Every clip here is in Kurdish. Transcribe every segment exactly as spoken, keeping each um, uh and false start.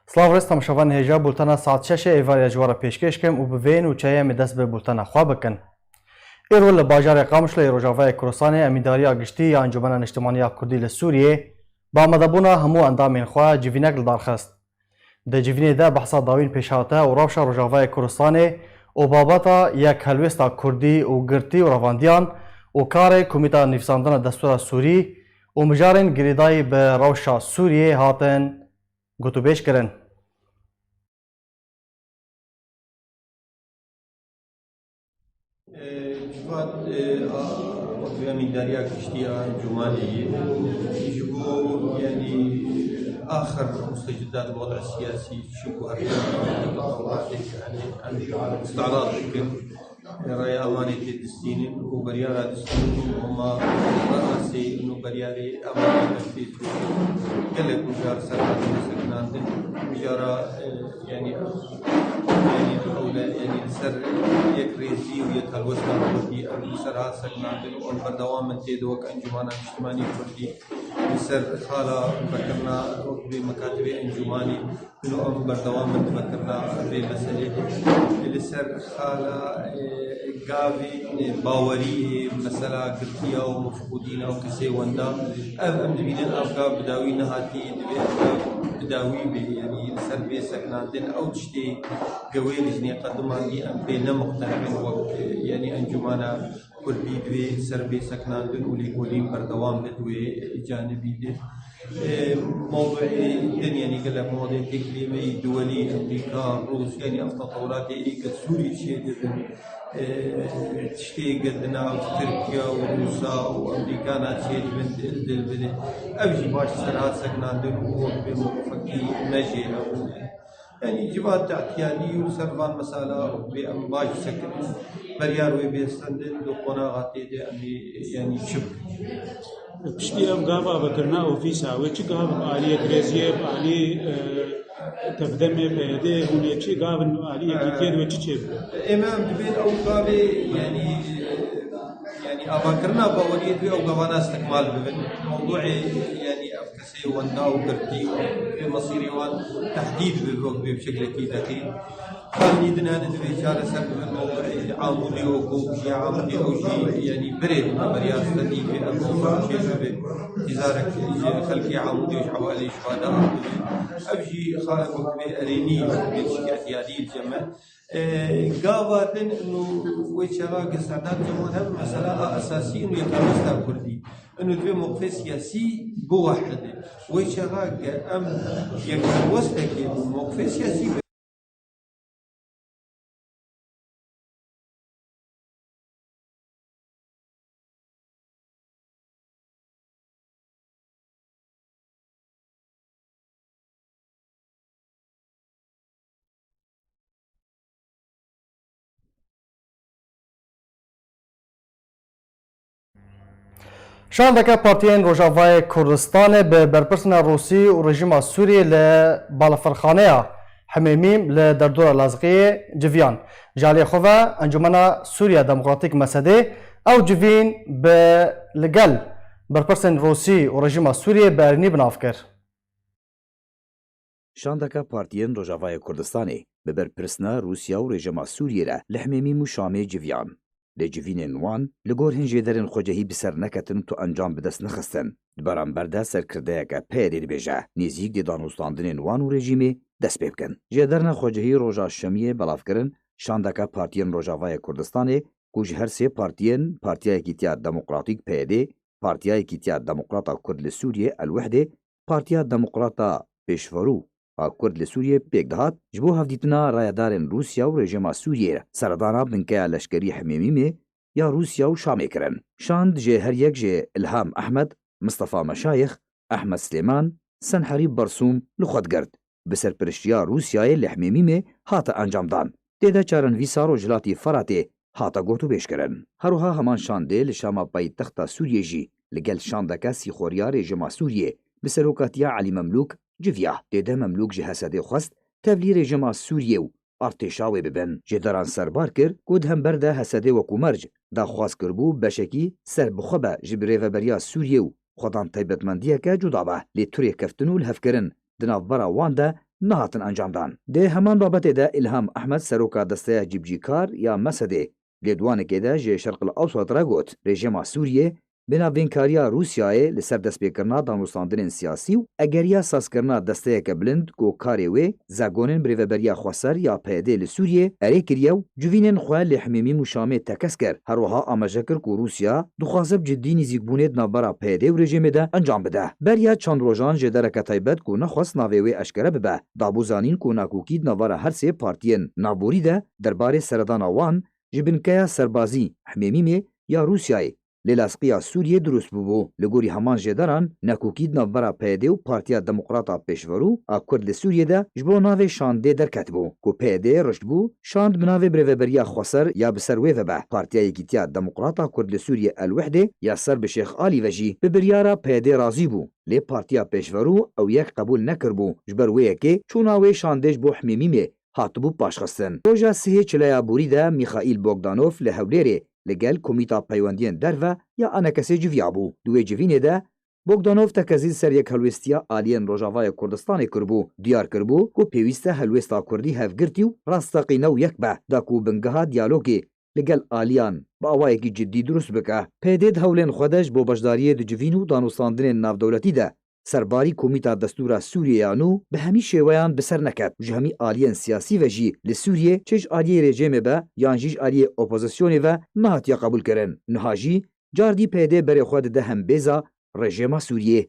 Silav rêz temaşevanên hêja, bultena saet şeşê êvarê ji we re pêşkêş kim û bi vê nûçeyê em ê dest bi bultena xwe bikin. Îro li bajarê Qamişlo yê Rojavayê Kurdistanê emîndariya giştî ya Encûmena Niştimanî ya Kurdî li Sûriyê bi amadebûna hemû endamên xwe civînek li dar xist. Di civînê de behsa dawîn pêş hate û rewşa Rojavayê Kurdistanê û babeta yekhelwêsta Kurdî û girtî û revandiyan û karê Komîta Nivîsandina Destûra Sûrî û mijarên girêdayî bi rewşa Sûriyê hatin gotûbêj kirin. Civat a wekî emîndariya giştî ya Encûmanê ye. Ji bo, yanî, axir musteciddat wada siyasî, çi ku her tewratê, yanî, em îstîrad dikin. Raya ewanê tê distînin û biryara distînin û hema asê û biryarê ewanê tê gelek mijar ser hatin sekinandin. Mijara, e, yanî, yanî ewle, yanî li ser yekrêzî û yekhelwesta Kurdî ev li ser hat sekinandin û em berdewam in tê de wek Encûmana Niştimanî Kurdî li ser xala vekirina wek vê mekatibê encûmanî. Ino em berdewam in di vekirina vê meselê. Li ser xala, e, gavê, e, bawerî, e, mesela girtiya û mefqûdîna û kesê wenda. Ev em dibînin ev gav bi dawî nehatî, divê ev gav bi dawî bê. Yanî li ser bê sekinandin ew tiştê gewê li jinê qediman dî em pê ne muqtenî bin wek, e, yanî encûmana Kurdî divê li ser bê sekinandin û lêkolîn berdewam be di wê canibî de. E, mewduê din, yanî gelek mewduê têkilî me yî duwelî, Amerîka, Rûs, yanî ev tetewuratê ê ke Sûrî çêdibin, e, tiştê ke di nav Tirkiye û Rûsa û Amerîkana çêdibin, di Idlibê de. Ev jî baş ser hat sekinandin û wek bê mewqifekî ne jê hebû. Yanî civat tehtiyadî û ser van mesela wek bê em baş sekirin, beryar wê bê stendin, di qonaxa tê de em ê, yanî çi bikin? Piştî ev gava vekirina ofîsa, wê çi gav bi aliyê krêziyê, bi alî, e, tevdemê, P Y D'ê, hûn ê çi gavin bi alî yekîtiyê de wê çi çêbibe? Ême em dibên ew gavê, yanî, yanî avakirina baweriyê divê ew gavana istikmal bibin. Mewduê, yanî ev kesê wenda û girtî û vê mesîrê wan tehdîd bibe wek vê bi şeklekî deqî. Xalî din hene divê çareser bibe mewduê Amûdê û ku ya Amûdê ew jî, yanî birê beriya stendî vê ev mewdu çêbibe. Hîzarek ji xelkê Amûdê ji hevalê ji vada bibe. Ev jî xalek wek vê erênî, vê tiştî ihtiyadî li cem me. E, gava din û wê çaxa ke Serdar Cemal hem mesela a esasî û yekhelwesta Kurdî. Ino divê mewqifê siyasî biwehide. Wê çaxa ke em yekhelwestekê bi mewqifê siyasî Şandeke partiyên Rojavayê Kurdistanê bi berpirsina Rûsî û rejîma Sûriyê li balafirxaneya Himêmîm li derdora Lazqiyê civiyan. Ji aliyê xwe ve Encûmena Sûriya Demokratîk, M S D, ew civîn bi li gel berpirsên Rûsî û rejîma Sûriyê bi erênî bi nav kir. Şandeka partiyên Rojavayê Kurdistanê bi berpirsina Rûsya û rejîma Sûriyê re li Himêmîm û Şamê civiyan. Lê civînên wan li gor hin jêderên xwecehî bi ser neketin û tu encam bi dest nexistin. Di beramber de serkirdeyeke P Y D'ê dibêje, nêzîk dê danûstandinên wan û rejîmê dest pê bikin. Jêderina xwecehî roja Şemiyê belav kirin, şandeke partiyên Rojavayê Kurdistanê ku ji her sê partiyên Partiya Yekîtiya Demokratîk, P Y D, Partiya Yekîtiya Demokrata Kurd li Sûriyê, El-Wehdê, Partiya Demokrata Pêşverû a Kurd li Sûriyê pêk dihat, ji bo hevdîtina rayedarên Rûsya û rejîma Sûriyê re seredana binkeya leşkerî Himêmîmê ya Rûsya û Şamê kirin. Şand jê her yek jê Îlham Ehmed, Mistefa Meşayix, Ehmed Silêman, Senherîb Bersûm li xwe digirt. Bi serpiriştiya Rûsyayê li Himêmîmê hate encamdan. Tê de çarenivîsa Rojhilatî Feratê hate gotûbêjkirin. Her wiha heman şandê li Şama paytexta Sûriyê jî li gel şandeke sîxoriya rejîma Sûriyê bi serokatiya Elî Memlûk civiya. Tê de Memlûk ji Hesedê xwest tevlî rejîma Sûriyê û artêşa wê bibin. Jêderan serbar kir ku di hember de Hesedê wekû merc daxwaz kiribû beşekî serbixwe be ji birêveberiya Sûriyê û xwedan taybetmendiyeke cuda be. Lê tu rêkeftin û lihevkirin di navbera wan de nehatin encamdan. Di heman babetê de Îlham Ehmed, seroka desteya cîbicîkar ya mesedê, lêdwanekê de ji Şerq el Ewsat re got, rejîma Sûriyê bi navbênkariya Rûsyayê li ser destpêkirina danûstandinên siyasî û egeriya sazkirina desteyeke bilind ku karê wê zegonên Birêveberiya Xweser ya P Y D li Sûriyê erê kiriye û civînên xwe li Himêmîm û Şamê tekez kir. Her wiha amaje kir ku Rûsya dixwaze bi cidî nîzîkbûnê di navbera P Y D û rejîmê de encam bide. Beriya çend rojan jêdereke taybet ku nexwest navê wê eşkere bibe, dabû zanîn ku nakokî di navbera her sê partiyên navborî de derbarê seredana wan ji binkeya serbazî Himêmîmê ya Rûsyayê li Lazqiya Sûriyê dirust bûbû. Li gorî heman jêderan, nakokî di navbera P Y D û Partiya Demokrat a Pêşverû a Kurd li Sûriyê de ji bo navê şandê derketibû, ku P Y D riştbû şand bi navê Birêveberiya Xweser ya bi ser wê ve be. Partiya Yekîtiya Demokrat a Kurd li Sûriyê El-Wihdê ya ser bi Şêx Alî ve jî bi biryara P Y D razî bû. Lê Partiya Pêşverû ew yek qebûl nekiribû, ji ber wê yekê çûna wê şandê ji bo Himêmîmê hatibû paşxistin. Roja sihê çileya borî de Mîxaîl Bogdanov li Hewlêrê li gel Komîta Peywendiyên Derve ya A N K S'ê civiyabû. Di wê civînê de Bogdanov tekezî li ser yekhelwêstiya aliyên Rojavayê Kurdistanê kiribû. Diyar kiribû ku pêwîst e helwêsta Kurdî hevgirtî û rasteqîne û yek be, da ku bingeha diyalogê li gel aliyan bi awayekî cidî dirust bike. P Y D di hewlên xwe de ji bo beşdariyê di civîn û danûstandinên navdewletî de serbarî Komîta Destûra Sûriyê ya nû bi hemî şêweyan bi ser neket û ji hemî aliyên siyasî ve jî li Sûriyê çi ji aliyê rejîmê be yan jî ji aliyê opozisyonê ve nehatiye qebûlkirin. Niha jî cardî P Y D berê xwe dide hembêza rejîma Sûriyê.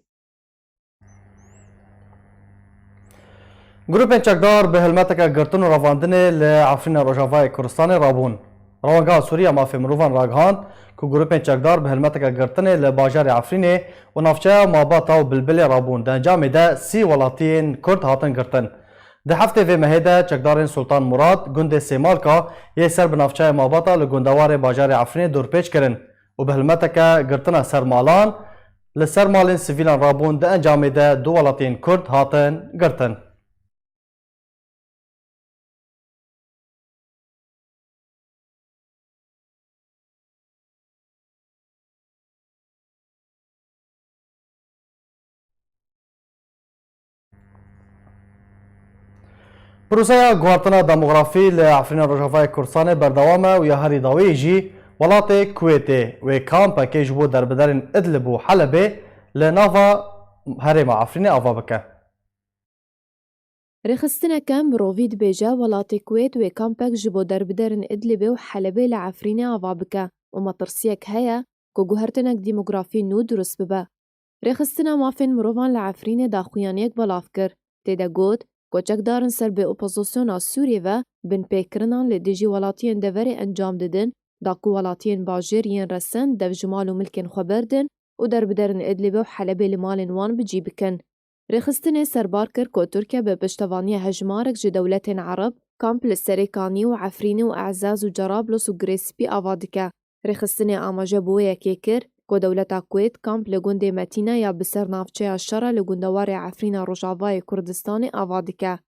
Grûpên çekdar bi helmeteke girtin û revandinê li Efrîna Rojavayê Kurdistanê rabûn. Rewanga Sûriya Mafê Mirovan ragihand ku grûpên çekdar bi helmeteke girtinê li bajarê Efrînê û navçeya Mabata û Bilbilê rabûn. Di encamê de sî welatiyên Kurd hatin girtin. Di heftê vê mehê de çekdarên Sultan Murad, gundê Sêmalka yê ser bi navçeya Mabata li gundewarê bajarê Efrînê dorpêç kirin û bi helmeteke girtina ser malan li ser malên sivîlan rabûn, di encamê de du welatiyên Kurd hatin girtin. Proseya guhertina demografî li Efrîna Rojavayê Kurdistanê berdewam e û ya herî dawî jî welatê Kuwêtê wê kampekê ji bo derbiderên Idlib û Helebê li nava herêma Efrînê ava bike. Rêxistineke mirovî dibêje, welatê Kuwêt wê kampek ji bo derbiderên Idlibê û Helebê li Efrînê ava bike û metirsiyek heye ku guhertinek demografî nû dirust bibe. Rêxistina Mafên Mirovan li Efrînê daxuyaniyek belav kir. Tê de got, koçekdarin ser bi opozisyona Sûriyê ve binpêkirinan li dijî welatiyên deverê encam didin, da ku welatiyên bajêr yên resen dev ji mal û milkên xwe berdin û derbiderên Idlibê û Helebê li malên wan bi cî bikin. Rêxistinê serbar kir ku Tirkiye bi piştevaniya hejmarek ji dewletên Ereb, kamp li Serêkanî û Efrînî û Ezez û Cerablos û Girê Spî ava dike. Rêxistinê amaje bi wê yekê kir ku dewleta Kuwêt kamp li gundê Metîne ya bi ser navçeya şer e li gundewarê Efrîna Rojavayê Kurdistanê ava dike.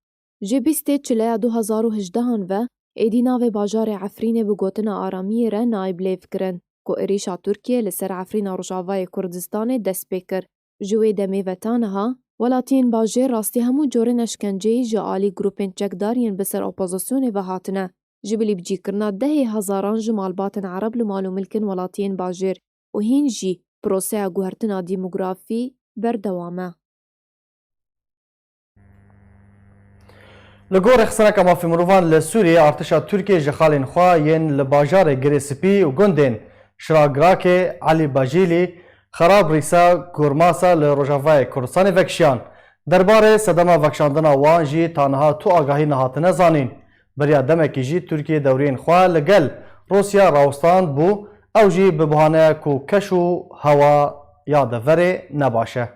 Ji bîstê çileya du hezar û hejdehan ve êdî navê bajarê Efrînê bi gotina aramiyê re nayê bilêvkirin ku êrîşa Tirkiyê li ser Efrîna Rojavayê Kurdistanê dest pê kir. Ji wê demê ve ta niha, welatiyên bajêr rastî hemû corên eşkenceyê ji alî grûpên çekdar yên bi ser opozisyonê ve hatine, ji bilî bicîkirina dehê hezaran ji malbatên Ereb li mal û milkên welatiyên bajêr û hîn jî proseya guhertina demografî berdewam e. Li gor rêxistineke mafê mirovan li Sûriyê, artêşa Tirkiyê ji xalên xwe yên li bajarê Girê Spî û gundên Şiragrakê, Elî Bajîlî, Xerab Rîsa, Kurmasa li Rojavayê Kurdistanê vekişiyan. Derbarê sedema vekişandina wan jî ta niha tu agahî nehatine zanîn. Beriya demekî jî Tirkiye dewriyên xwe li gel Rûsya rawistand bû, ew jî bi bahaneya ku keş û hewa ya deverê ne baş e.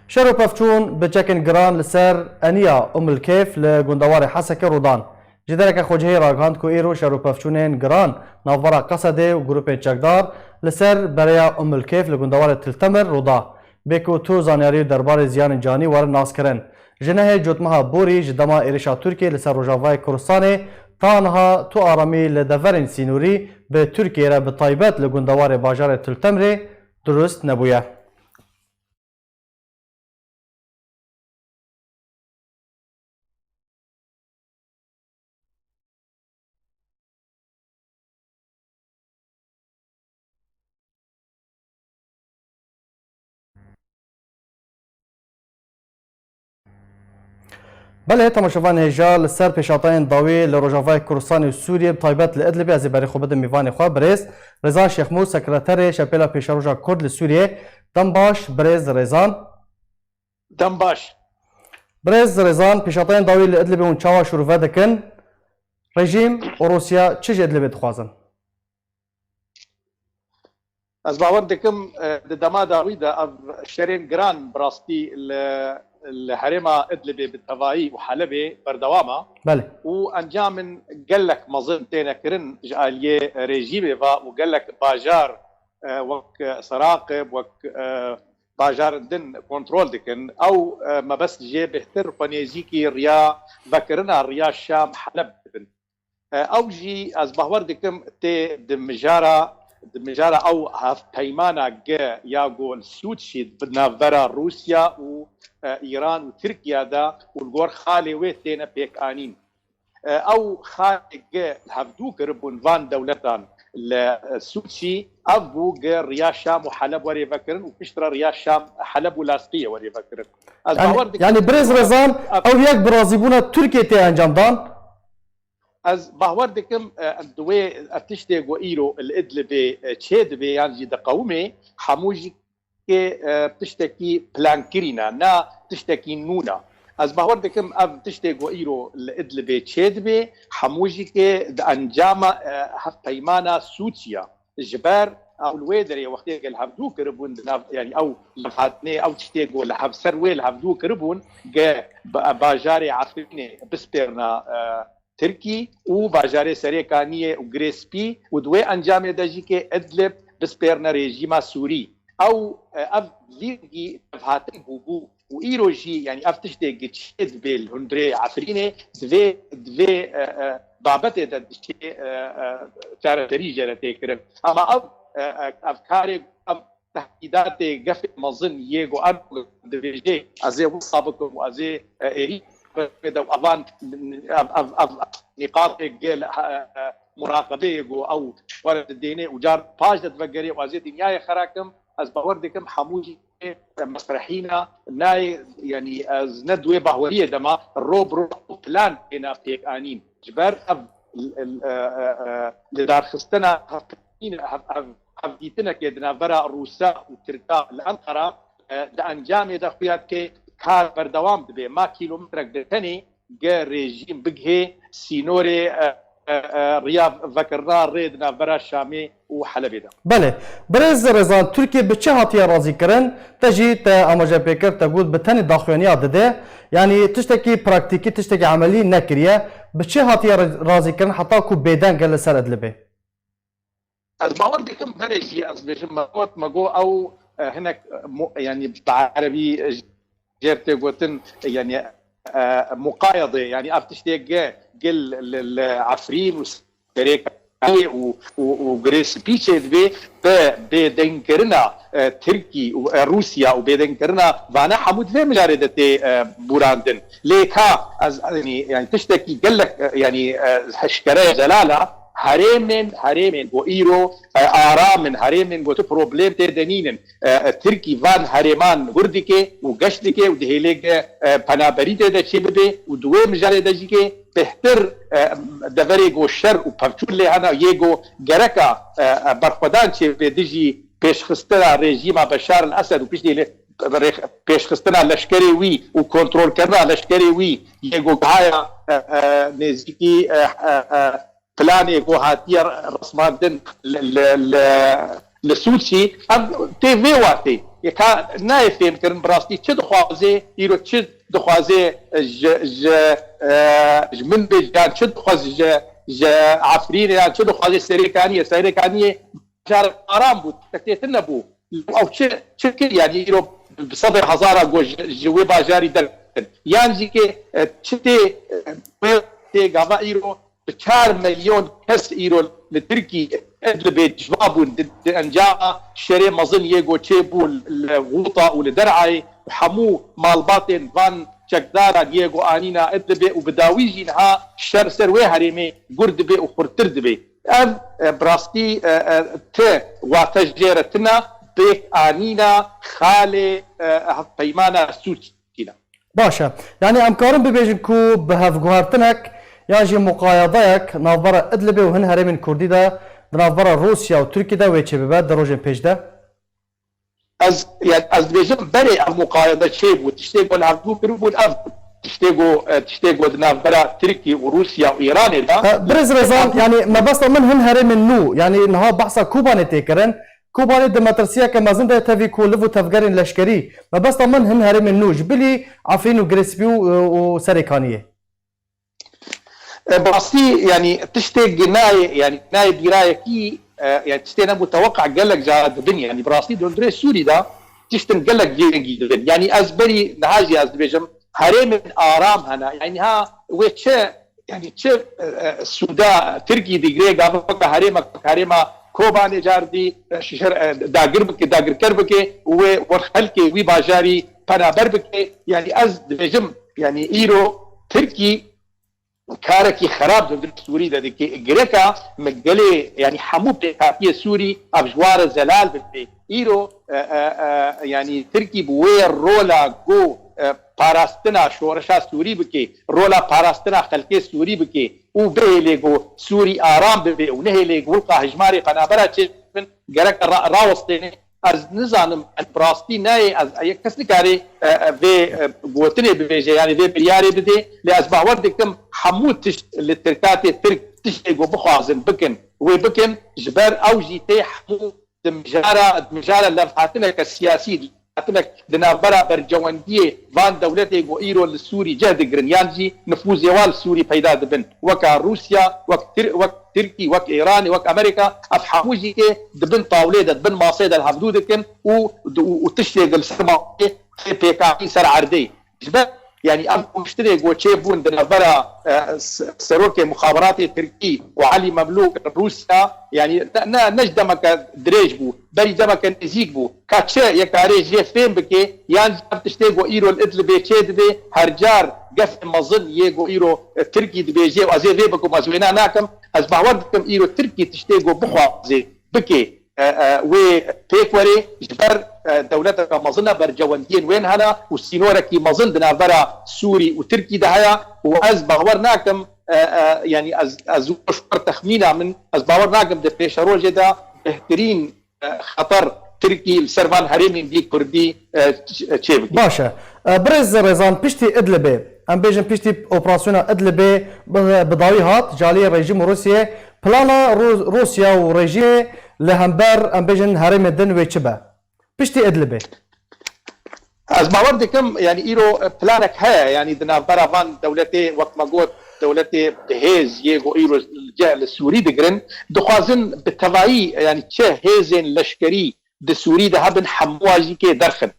Şer û pevçûn bi çekên giran li ser eniya Umilkêf li gundewarê Hesekê rûdan. Ji dereke xwecihê ragihand ku îro şer û pevçûnên giran navbera Qesedê û grûpên çekdar li ser bereya Umilkêf li gundewarê Til Temir rûda. Bê ku tu zanyarî derbarê ziyanên canî werin naskirin. Ji nehê Cotmeha Borî ji dema êrişa Tirkiyê li ser Rojavayê Kurdistanê Ta niha tu aramî li deverên sînorî bi Tirkiyê re, bi taybet li gundewarê bajarê Til Temrê, dirust nebûye. Belê, temaşevan hêja li ser pêşhatayên dawî li Rojavayê Kurdistanê û Sûriyê, bi taybet li Idlibê, ez ê berê xwe bidim mîvanê xwe, birêz Rêzan Şêxmûs, sekreterê Şepêla Pêşeroja Kurd li Sûriyê. Dem baş, birêz Rêzan. Dem baş. Birêz Rêzan, pêşhatayên dawî li Idlibê hûn çawa şûrve dikin? Rejîm û Rûsya çi ji Idlibê dixwazin? Ez bawer dikim, e, di dema dawî de ev şerên giran bi rastî li, li herêma Idlibê bi tevayî û Helebê berdewam e. Belê. Û encamên gelek mezin têne kirin ji aliyê rejîmê ve û gelek bajar, e, wek Seraqib, wek, e, bajarên din kontrol dikin. Ew, e, mebest jê bêhtir xwe nêzîkî riya vekirina riya Şam Heleb dibin. E, ew jî ez bawer dikim tê di mijara, di mijara ew hevpeymana ge ya ku li Sûçî bi navbera Rûsya û, e, Îran û Tirkiye de û li gor xalê wê têne pêkanîn. E, ew xalê ge li hevdû kiribûn van dewletan li, e, Sûçî, ev bû ge riya Şam û Heleb werê vekirin û piştre riya Şam, Heleb û Laskiyê werê vekirin. Ez Yani, bawer dikim yani birêz Rêzan, ev ew yek bi razîbûna Tirkiyê tê encam dan? Ez bawer dikim, e, di wê, e, tiştê ku îro li Idlibê, e, çêdibe yan jî diqewime, hemû jî kê, e, tiştekî plankirî ne, ne tiştekî nû ne. Ez bawer dikim ev tiştê ku îro li Idlibê çêdibe, hemû jî kê di encama, e, hevpeymana Sûçiya. Ji ber ew li wê derê wextê ke li hevdû kiribûn di nav, yanî ew levhatinê, ew tiştê ku li hev ser wê li hevdû kiribûn, ge ba-, bajarê Efrînê bispêrna, e, Tirkî û bajarê Serêkaniyê û Girê Spî û di wê encamê de jî kê Idlib bispêrne rejîma Sûrî. Ew, e, ev vî rengî tevhatin bûbû û îro jî, yanî ev tiştê giçê dibê li hundirê Efrînê, divê, divê, e, e, babetê de diçê, e, e, çareserî jê re tê kirin. Ama ev, e, e, ev karê em tehdîdatê gefê mezin yê ku Erdogan dibêje, ez ê wisa bikim û ez ê, e, êrî de evan, ev, ev, ev nîqatê gel, e, e, muraqebeyê ku ew were didêne û car paş de divegerê û ez ê dinyayê xera kim, ez bawer dikim hemû jî mesrehîna nayê, yanî ez ne di wê bahweriyê de ma ro bi ro plan têna pêk anîn. Ji ber ev, e, e, e, lidarxistina hev, hev, hevdîtinekê di navbera Rûsa û Tirka li Enqera, e, di encamê de xuya dike kar berdewam dibe. Ma kîlometrek di tenê ge rejîm bigihê sînorê, e, e, e, riya vekirina rê di navbera Şamê û Helebê de. Belê. Birêz Rêzan, Tirkiye bi çi hatiye razîkirin? Te jî te amaje pê kir, te got bi tenê daxuyaniya dide. Yanî tiştekî praktîkî, tiştekî emelî nekiriye. Bi çi hatiye ra-, razîkirin heta ku bêdeng e li ser Idlibê? Ez bawer dikim berê jî ez bêjim, me got, me got ew, e, hinek, e, mu-, yanî bi erebî, e, jêr tê gotin, yanî, e, muqayede, yanî ev tiştê ge gil li, li Efrîn û Serêkaniyê û, û, û Girê Spî çêdibe, bi bêdengkirina, e, Tirkî û, e, Rûsya û bêdengkirina vana hemû di vê mijarê de tê, e, bûrandin. Lê ka ez, yanî, yanî tiştekî gelek, e, yanî, e, eşkere ye zelal e, herêmên, herêmên ku îro, e, aram in, herêmên ku tu problem tê de nînin. E, e, Tirkî van herêman hur dike û geş dike û dihêle ke, e, penaberî tê de çêbibe û di wê mijarê de jî ke bêhtir, e, deverê ku şer û pevçûn lê hene yê ku gereka, e, e, berxwedan çêbibe dijî pêşxistina rejîma Beşar el Esed û piştî lê rêx-, pêşxistina leşkerê wî û kontrolkirina leşkerê wî yê ku gihaya, e, e, nêzîkî, e, e, e, planê ku hatiye resmandin li, li, li, li Sûçî, ev tê vê watê. Yeka nayê fêmkirin bi rastî çi dixwaze, îro çi dixwaze ji, ji, e, ji min bê yan çi dixwaze ji, ji Efrînê yan çi dixwaze Serêkaniyê. Serêkaniyê car aram bû, tiştek tê tune bû. Ew çi, çi kir, yanî îro bi sedê hezara got ji, ji wê bajarî derketin. Yan jî ke, e, çi tê, e, wê tê gava îro bi çar milyon kes îro li Tirkî Idlibê civa bûn di, di encama şerê mezin yê ku çêbû li Ghûta û li Der'ayê û hemû malbatên van çekdaran yê ku anîna Idlibê û bi dawî jî niha şer ser wê herêmê gur dibe û xurttir dibe. Ev, e, bi rastî, e, e, ti wate jê re tune pêk anîna xalê, e, hevpeymana Sûçî ne. Baş e. Yanî em karin bibêjin ku bi hevguhertinek yan jî muqayedeyek navbera Idlibê û hin herêmên Kurdî de di navbera Rûsya û Tirkî de wê çêbibe di rojên pêş de? Ez, yani, ez dibêjim berê ev muqayede çêbû. Tiştê ku li hevdû kiribûn ev bû. Tiştê ku, e, tiştê ku di navbera Tirkî û Rûsya û Îranê de. E, Birêz Rezan, yani mebesta min hin herêmên nû, yani niha behsa Kobanê tê kirin. Kobanê di metirsiyeke mezin de tevî ku liv û tevgerên leşkerî. Mebesta min hin herêmên nû ji bilî Efrîn û Girêspî û, û Serêkaniyê. E, bi rastî, yani, tiştê ginayê, yani, ginayê bîrayekî, e, yani, tiştê ne muteweqa gelek cara dibin, yani, bi rastî di hundirê Sûrî de tiştin gelek girîngî dibin. Yani, ez berî niha jî ez dibêjim, herêmên aram hene. Yani, ha, wê çi, yani, çi, e, e, sûda Tirkî digirê, gava weke herêma, herêma Kobanê cardî, e, şişer, e, dagir bike, dagirker bike, wê wer xelkê wî bajarî penaber bike. Yani, ez dibêjim, yani, îro Tirkî karekî xerab di hundirê Sûrî de dike. Gireka me gelê, yani hemû pêkhatiyê Sûrî ev ji wan re zelal bibe. Îro, e, e, e, yani Tirkî bi wê rola ku, e, parastina şoreşa Sûrî bike, rola parastina xelkê Sûrî bike û bihêlê ku Sûrî aram bibe û nehêlê ku wilqa hejmarê penabera çêbin, gerek ra-, rawestêne. Ez nizanim, ez bi rastî nayê, ez, yek kes nikare, e, e, vê, e, gotinê bibêje, yani vê biryarê bide, lê ez bawer dikim hemû tişt li tirkatê tirk tiştê ku bixwazin bikin, wê bikin, ji ber ew jî tê hemû di mijara, di mijara levhatineke siyasî, levhatinek di navbera bercewendiyê van dewletê ku îro li Sûrî cih digirin, yan jî nifûzê wan li Sûrî peyda dibin, weka Rûsya, wek Tir-, wek Tirkî, wek Îranê, wek Amerîka, ev hemû jî ê di bin tawlê de, di bin masê de li hevdû dikin û, û, û tiştê li ser masê tê pêkanîn ser erdê. Ji ber, yani, ev kuştinê ku çêbûn di navbera, e, s-, serokê muxaberatê Tirkî û Elî Memlûk Rûsya, yani, ne, ne, ne ji demeke dirêj bû, berî demeke nêzîk bû. Ka çi ye karê jê fêm bike, yan jî ev tiştê ku îro li Idlibê çê dibe, her car gefê mezin yê ku îro, e, Tirkî dibêje, û ez ê vê bikim, ez wêna nakim. Ez bawer dikim îro Tirkî tiştê ku bixwaze bike, e, e, wê pêk were, ji ber, e, dewleteke mezin e, bercewendiyên wên hene û sînorekî mezin di navbera Sûrî û Tirkî de heye û ez bawer nakim, e, e, yani ez, ez ji ber texmîna min, ez bawer nakim di pêşerojê de bêhtirîn e, xeter Tirkî li ser van herêmên dî Kurdî, e, ç-, e, çêbike. Baş e. E, Birêz Rezan, piştî Idlibê, em bêjin piştî operasyona Idlibê bi, bi dawî hat, ji aliyê rejîm û Rûsiyê, plana Rû-, Rûsya û rejîmê li hember, em bêjin herêmê din wê çi be? Piştî Idlibê. Ez bawer dikim, yani îro planek heye, yani di navbera van dewletê, wek me got, dewletê bi hêz yê ku îro cih li Sûrî digirin, dixwazin bi tevayî, yani çi hêzên leşkerî di Sûrî de hebin, hemû jî kê derxin.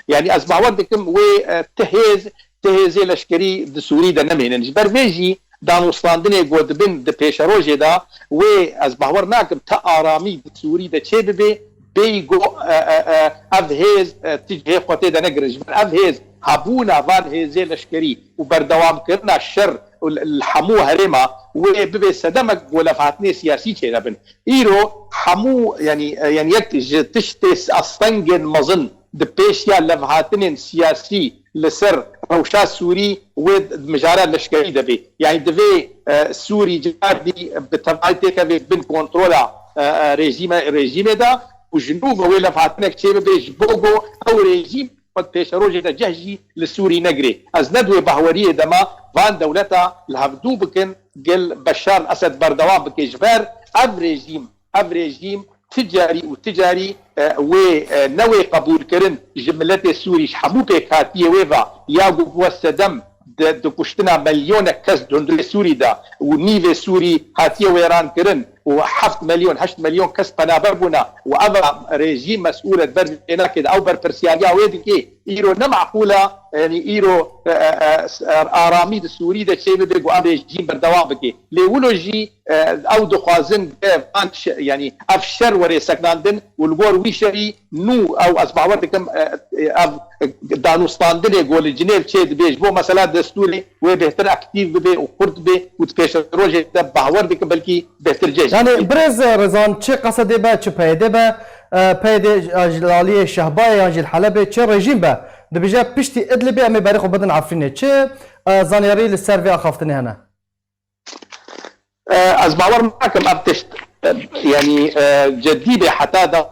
Yani ez bawer dikim wê, e, ti hêz, ti hêzê leşkerî di Sûrî de nemênin. Ji ber vê jî danûstandinê ku dibin di pêşerojê de, wê ez bawer nakim ti aramî di Sûrî de çêbibe, bêyî ku, e, e, e, ev hêz, e, ti cihê xwe tê de negirin. Ji ber ev hêz, hebûna van hêzê leşkerî û berdewamkirina şer û li, li hemû herêma wê bibe sedemek ku levhatinê siyasî çênebin. Îro hemû, yani, e, yani yek ji tiştê s-, astengên mezin di pêşiya levhatinên siyasî li ser rewşa Sûrî wê di mijara leşkerî de bê. Yani divê, e, Sûrî cardî bi tevayî têkeve bin kontrola, e, e, rejîme, rejîmê de û ji nû ve wê levhatinek çêbibe ji bo ku ew rejîm xwe di pêşerojê de cih jî li Sûrî negirê. Ez ne di wê bahweriyê de me van dewleta li hevdû bikin gel Beşar Esed berdewam bike ji ber ev rejîm, ev rejîm ti carî û ti carî, e, wê, e, ne wê qebûlkirin ji miletê Sûrî, ji hemû pêkhatiyê wê ve, ya ku bûye sedem di, di kuştina milyonek kes di hundirê Sûrî de û nîvê Sûrî hatiye wêrankirin û heft milyon, heşt milyon kes penaber bûne û ev rejîm mesûl e, di ber vê nakê de ew berpirsiyariya wê dike. Îro ne meqûl e, yanî îro, e, e, e, aramî di Sûrî de çêbibe ku ev rejîm berdewam bike. Lê wilo jî, e, ew dixwazin ke van şe-, yanî ev şer were sekinandin û li gor wî şerî nû ew ez bawer dikim, e, e, ev danûstandinê ku li Cinêv çêdibe ji bo mesela destûrê wê bêhtir aktîf bibe û xurt bibe û di pêşerojê de bawer dikim belkî bêhtir cih. Yanî birêz Rezan, çi Qesedê be, çi PYD be, e, PYD ji aliyê Şehbayê yan jî li Helebê, çi rejîm be, dibêje piştî Idlibê em ê berê xwe bidin Efrînê. Çi, e, zanyarî li ser vê axaftinê hene? E, ez bawer nakim ev tişt, e, yanî, e, cidî be heta da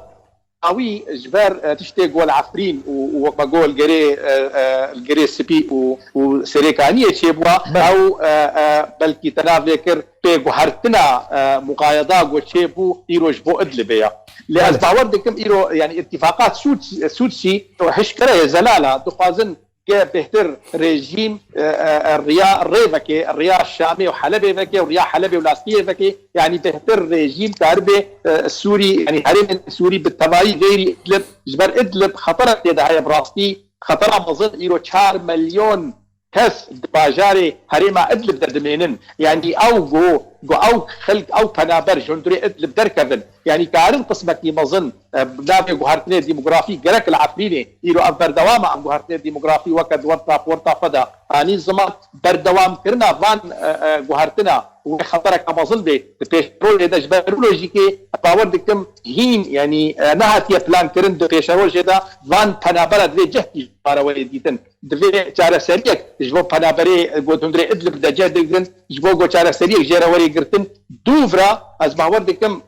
dawî ji ber, e, tiştê ku li Efrîn û, û wek me got li gerê, e, e, li gerê spî û, û Serêkaniyê çêbûwa, Belê. ew, e, e, belkî te nav lê kir pê guhertina, e, muqayeda ku çêbû îro ji bo Idlibê ya. Lê ez Belê. bawer dikim îro, yanî, îtîfaqat Sût-, Sûtsî hişkere ye zelal e, dixwazin ke bêhtir rejîm, e, e, e, riya rê veke, riya Şamê û Helebê veke û riya Helebê û Laskiyê veke, yanî bêhtir rejîm karibe, e, Sûrî, yanî herêmên Sûrî bi tevayî xeyrî Idlib, ji ber Idlib xetera tê de heye bi rastî, xetera mezin îro çar milyon kes di bajarê herêma Idlib de dimênin. Yanî ew go, go ew xelk, ew penaber ji hundirê Idlib derkevin. Yanî karin qismekî mezin, e, bi navê guhertinê demografî gerek li Efrînê, îro ev berdewam e, ev guhertinê demografî weke di werta, werta xwe de anî ziman, berdewamkirina van, e, e, guhertina wê xetereke mezin bê di pêşrojê de ji ber wilo jî kê bawer dikim hîn, yanî, e, nehatiye plankirin di pêşerojê de van penabera divê cehkî ji xwe re were dîtin. Divê çareseriyek ji bo penaberê, e, got hundirê Idlib de cih digirin, ji bo got çareseriyek jê re were girtin. Dûv re ez bawer dikim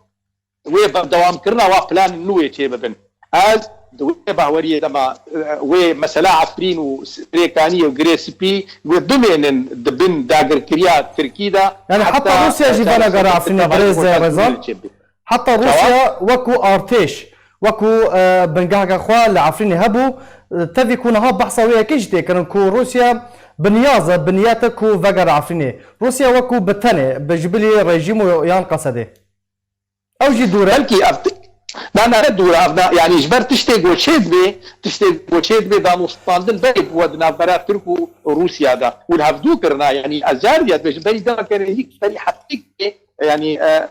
wê berdewamkirina wa planên nû wê çêbibin. Ez di wê baweriyê de me, e, wê mesela Efrîn û Serêkaniyê û Girê Spî wê bimênin di bin dagirkeriya Tirkî de. Yanî heta Rûsya jî vana gara Efrînê birêz Rezan. Heta Rûsya wekû artêş, wekû, e, bingeheke xwe li Efrînê hebû, e, tevî ku niha behsa wê yekê jî tê kirin ku Rûsya bi niyaz e, bi niyet e ku vegere Efrînê. Rûsya wekû bi tenê, bi ji bilî rejîm û yan Qesedê. Ew jî dûr e. Belkî ev ti-, na, na, ne dûr e, ev na, yanî ji ber tiştê ku çêdibê, tiştê ku çêdibê danûstandin berê bû di navbera Tirk û Rûsya de. Û li hevdû kirina, yanî ez car diye dibêjim, berî dema kerê hîk, berî heftêk, yanî, e,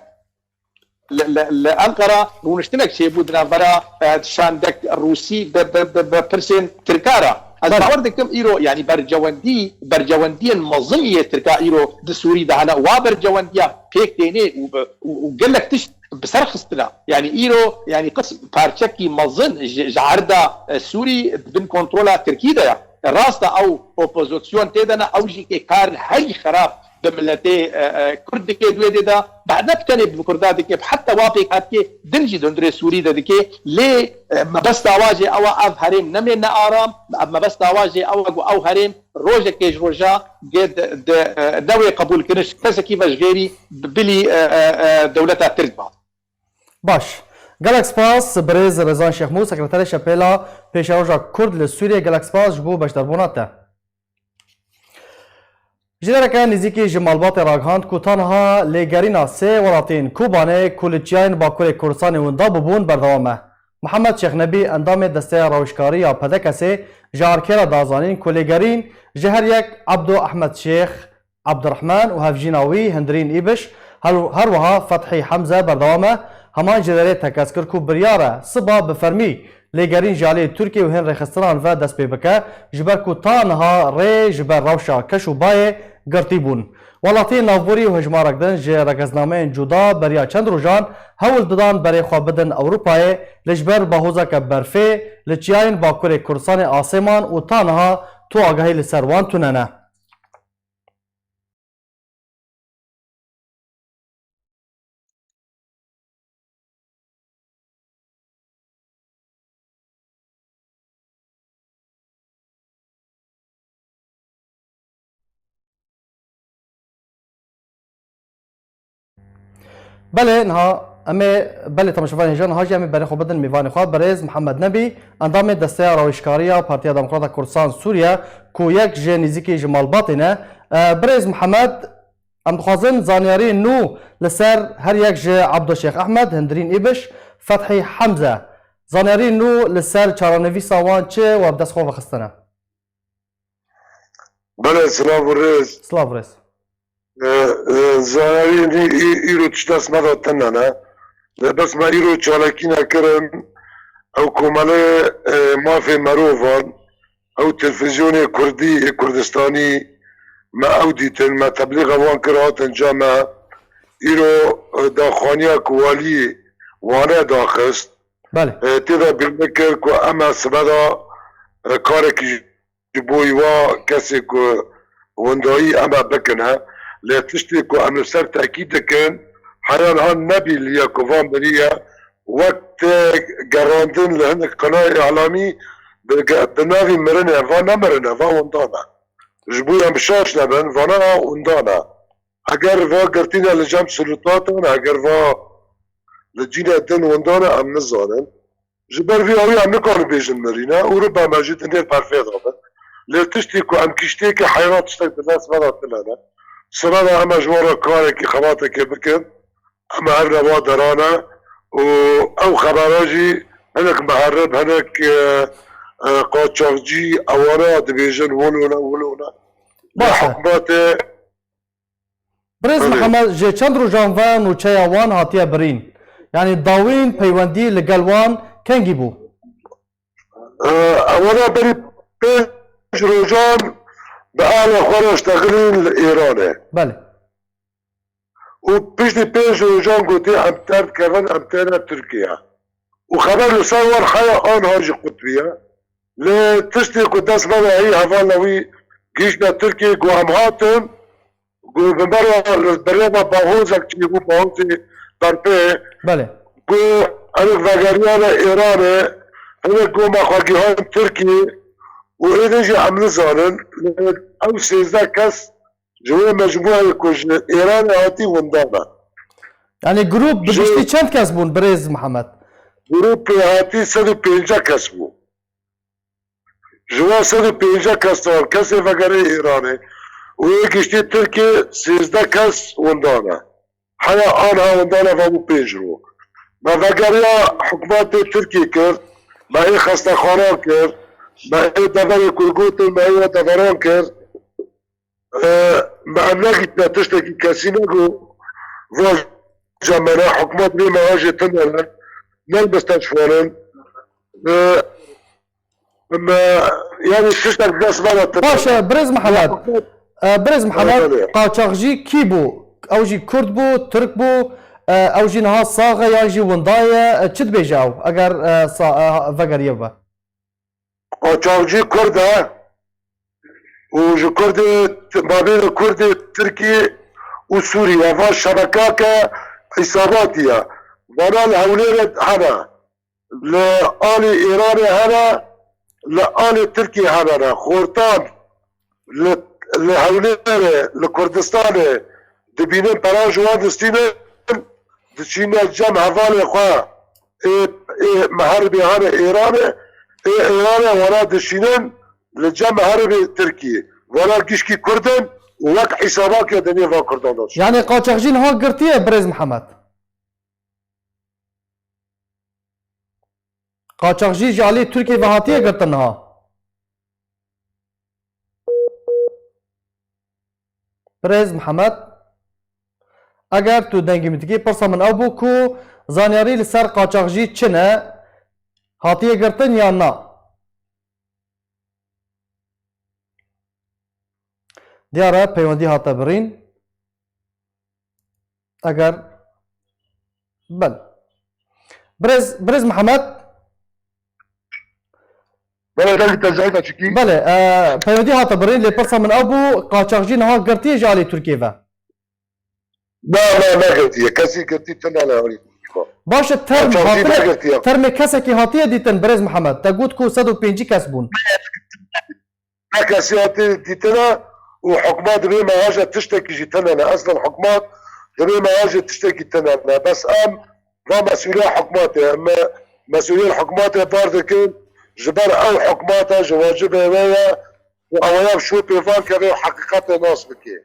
li, li, li Enqera rûniştinek çêbû di navbera, e, şandek Rûsî bi, bi, bi, bi pirsên Tirka re. Ez Belê. bawer dikim îro, yanî bercewendî, bercewendiyên mezin yê Tirka îro di Sûrî de hene. Wa bercewendiya pêk tênê û bi, û, û gelek tişt bi ser xistina. Yanî îro, yanî qis-, parçekî mezin ji, ji erda, e, Sûrî di bin kontrola Tirkî de ye. Rast e ew opozîsyon tê de ne, ew jî kê kar herî xerab bi miletê, e, e, Kurd dike di wê dê de, bi ne bi tenê bi Kurda dike, bi heta wa pêkhatikê din jî di hundirê Sûrî de dike. Lê, e, mebesta wa jê ew e, ev herêm nemêne aram, ev mebesta wa jê ew e ku ew herêm rojekê ji roja gê di, di, e, newê qebûlkirin ji kesekî ve ji xêrî bi bilî, e, e, e, dewleta Tirk ba. Baş. Gelek spas, birêz Rezan Şêxmû, sekreterê Şepêla Pêşeroja Kurd li Sûriyê, gelek spas ji bo beşdarbûna te. Jêdereke nêzîkî ji malbatê ragihand ku ta niha lêgerîna sê welatiyên Kobanê ku li çiyayên Bakurê Kurdistanê winda bûbûn berdewam e. Mihemed Şêxnebî, endamê Desteya Rawişkarî ya P D K S'ê, ji Arkê re da zanîn ku lêgerîn ji her yek Ebdo Ehmed Şêx, Ebdirehman û hevjîna wî Hindirîn Îbiş, her, her wiha Fethî Hemze berdewam e. Heman jêderê tekez kir ku biryar e siba bi fermî lêgerîn ji aliyê Tirkiye û hên rêxistinan ve dest pê bike, ji ber ku ta niha rê ji ber rewşa keş û bayê girtî bûn. Welatiyên navborî û hejmarek din ji rêgeznameyên cuda beriya çend rojan hewl didan berê xwe bidin Ewropayê, lê ji ber bahozeke berfê li çiyayên Bakurê Kurdistanê asê man û ta niha tu agahî li ser wan tune ne. Belê, niha em ê, belê, temaşevanên hêja, niha jî em ê berê xwe bidin mêvanê xwe, birêz Mihemed Nebî, endamê Desteya Rawîşkariya Partiya Demokrata Kurdistan Sûriye, ku yek ji nêzîkî ji malbatê ne. E, birêz Mihemed, em dixwazin zanyarî nû li ser her yek ji Ebdo Şêx Ehmed, Hindirîn Îbiş, Fethî Hemze, Zanyarî nû li ser çarenivîsa wan çi we bi dest xwe vexistine? Belê, silav û rêz. Silav rêz. E, e, zanyarî nî î-, îro tişt dest me de tune ne. Lê bes me îro çalakî nekirin. Ew komelê, e, mafê merovan, ew televîzyonê kurdî ê Kurdistanî me ew dîtin, me teblîxa wan kir, hatin ca me. Îro, e, daxwaniya ku walî Wane daxist. Belê. E, tê de bîr nekir ku em e sibe de, e, karekî ji bo wa kesê ku windayî em e bikine. Lê tiştê ku em li ser tekî dikin, heya niha nebî li ya ku van biriye, wek tê gerandin li hinek qenayê îlamî bi ge-, bi navî mirine, va ne mirine, va windan e. Ji bo em şaş nebin, vana windan e. Eger va girtîne li cem sultatan, eger va li cîne din windan e, em nizanin. Ji ber vî awî em nikarin bêjin mirîne û ribe me jî dinê berfê de bin. Lê tiştî ku em kiştiyekî heyran tiştek bi dest me de tune ne. Sibe de em e ji wan re karekî xebatekê bikin. Em e her neva derane û ew xebera jî hinek miherib, hinek, e, e, qaçaxcî ewana dibêjin wilo ne, wilo ne. Baş e. Hikûmetê Birêz Belê. Mihemed, ji çend rojan ve nûçeya wan hatiye birîn. Yanî dawîn peywendî li gel wan kengî bû? Ewana berî pênc rojan bi alê xwe re ştexilîn li Îranê. Belê. Û piştî pênc rojan gotî, em terdikevin, em têne Tirkiye. Û xeber li ser wan heya anha jî qutbiye. Lê tiştê ku dest me de heyî hevalna wî gihîştine Tirkiyê, ku em hatin, ku bi me re li berê me bahozek çêbû, bahozê berpê. Belê. Ku erik vegeriyane Îranê, hinek ku me xwe gihan Tirkiyê û êdî jî em nizanin, lê ew sêzdeh kes ji wê mecmûyê ku ji Îranê hatî winda ne. Yanî grûp bi Ji giştî çend kes bûn, birêz Mihemed? Grûpê hatî sed û pêncî kes bû. Ji wan sed û pêncî kes wan kesê vegerê Îranê û yê giştî Tirkiyê sêzdeh kes winda ne. Heya anha winda ne, vebû pênc roj. Me vegeriya hikûmetê Tirkiyê kir, me ê xestexanan kir, me ê deverê ku gotin, me ê we deveran kir. E, me em negîtine tiştekî kesî negot. Vaje me ne, hikûmet bê me vaje tune ne. Ne li mistexfanin. E, me, yanî tiştek dest me re tune. Baş e, birêz Mihemed. Hikûmet E, birêz Mihemed, Evet, evet. Qaçaxcî kî bû? Ew jî Kurd bû, Tirk bû, e, ew jî niha sax e yan jî winda ye? E, çi dibêje ew? Eger, e, sa-, e, vegeriye bibe. Qaçaxcî Kurd e û ji Kurdê, mabêna Kurdê Tirkiyê û Sûriyê. Eva şebekake îsabatî ye. Vana li Hewlêrê hene. Li alî Îranê hene, li alî Tirkiyê hene ne. Xortan li, li Hewlêrê, li Kurdistanê dibînin, pera ji wan distînin, diçîne cem hevalê xwe ê, ê miheribê hene Îranê, ê Îranê wana dişînin li cem miheribê Tirkiyê. Wana gişkî Kurd in û wek hîsabakê dinê van Kurdan de dişînin. Yanî qaçaxcî niha girtiye, birêz Mihemed? Qaçaxcî ji alî Tirkiyê ve hatiye girtin niha? Birêz Mihemed, eger tu dengê min dikî, pirsa min ew bû ku zanyarî li ser qaçaxcî çi ne, hatiye girtin yan na? Diyar e, peywendî hate birîn. Eger, belê. Birêz, birêz Mihemed. Belê, belê, te zayîf e çikî? Belê, e, peywendî hate birîn, lê pirsa min ew bû, qaçaxcî niha girtiye ji alî Tirkiyê ve? Na, na, negirtiye. Kesî girtî tune ne alî Tirkiyê ve. Baş e, term Qaçaxcî hatine, negirtiye. Termê kesekî hatiye dîtin, birêz Mihemed? Te got ku sed û pêncî kes bûn. Ne kesî hatiye dîtine û hikûmet dibê me haje tiştekî jî tune ne. Eslen hikûmet dibê me haje tiştekî tune ne. Bes em va mesûliya hikûmetê, em mesûliyên hikûmetê bar dikin, ji ber ew hikûmeta ji wacibê wê ye û ew ya bi şopê van keve û heqîqetê nas bike.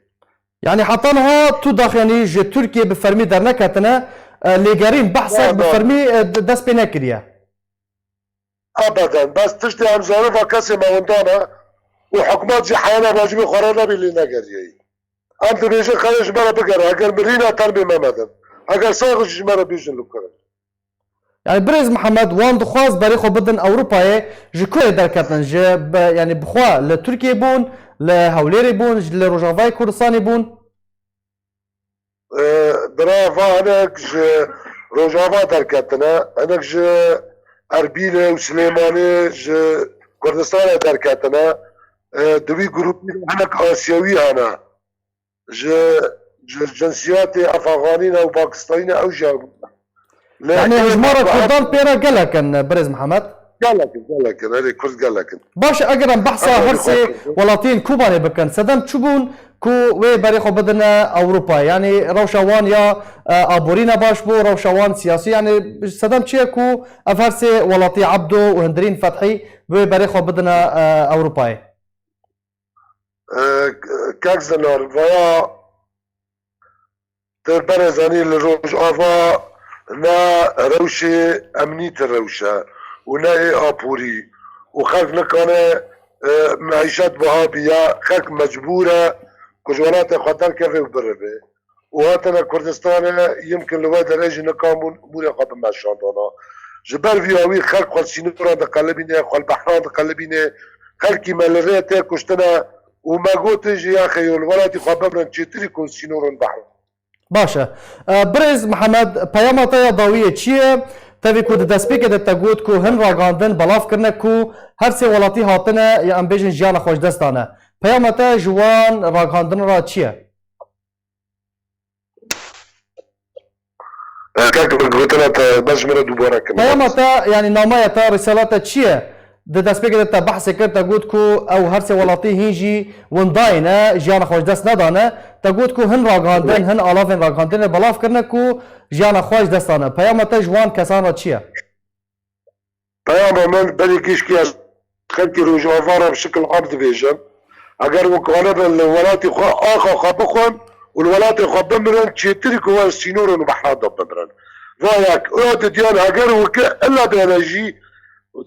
Yanî heta niha tu daxuyanî ji Tirkiyê bi fermî derneketine, e, lêgerîn, behsek Na, bi na. fermî, e, d-, dest pê nekiriye. Ebeden. Bes tiştê em zanin va kesê me winda ne û hikûmet jî heyana bacimê xwe re nebî lê negeriyeyî. Em dibêjin xelê ji me re bigere, eger mirîne tenbê me medin. Eger sax jî ji me re bêjin li ku ne. Yani birêz Mihemed wan dixwaz berê xwe bidin Ewropayê, ji kurê derketin, ji bi, yani bixwe li Tirkiyê bûn, li Hewlêrê bûn, ji li Rojavayê Kurdistanê bûn. Bira va hinek ji Rojava derketine, hinek ji Erbîlê û Silêmanê ji Kurdistanê derketine. Di wî grûpî de hinek Asyawî hene. Ji ji cinsiyetê Efxanî ne û Pakistanî ne ew jî hebûne. Yanî hejmara Kurdan pê re gelek in birêz Mihemed? Gelek in, gelek in, erê Kurd gelek in. Baş e, eger em behsa her sê welatiyên Kobanê bikin, sedem çi bûn ku wê berê xwe bidine Ewropayê? Yanî rewşa wan ya e, aborî ne baş bû, rewşa wan siyasî, yanî sedem çi ye ku ev her sê welatî Ebdo û Hundirîn Fethî bi wê berê xwe bidine e, Ewropayê? Kek Zinar, vaya tu berê zanî li Rojava ne rewşê emnî ti rewş e û ne ê aporî û xelk nikane e, meîşet biha biya, xelk mecbûr e ku ji welatê xwe derkeve û birive. û hatine Kurdistanê, yimkin li we derê jî nikabûn mûrê xwe bimeşandana. Ji ber vî awî xelk xwe li sînoran diqelibîne, xwe li behran diqelibîne. Xelkî me li rê tê kuştine û me gotin jî ya xeyo li welatî xwe bimirin çêtirî ku sînoran behran. Baş e. E, Birêz Mihemed, peyama te ya dawiyê çi ye? Tevî ku di destpêkê de te got ku hin ragandin belav kirine ku her sê welatî hatine ya em bêjin jiyana xwe ji dest dane. Peyama te ji wan ragandin re çi ye? Kak, gotina te bes ji min re dubare kin. Peyama te, yanî namaya te, risala te çi ye? Di destpêkê de te behsê kir, te got ku ew her sê welatî hîn jî windayê ne, jiyana xwe ji dest nedane. Te got ku hin ragandin, hin alavên ragandinê belav kirine ku jiyana xwe ji dest dane. Peyama te ji wan kesan re çi ye? Peyama min berî gişkî ez xelkê Rojava re bi şikil am dibêjim. Eger wek anibin li welatê xwe axa xwe bixwin û li welatê xwe bimirin, çêtirî ku wer sînoran û behran de bimirin. Va yek. Û ya didiyan eger weke illa bêne jî,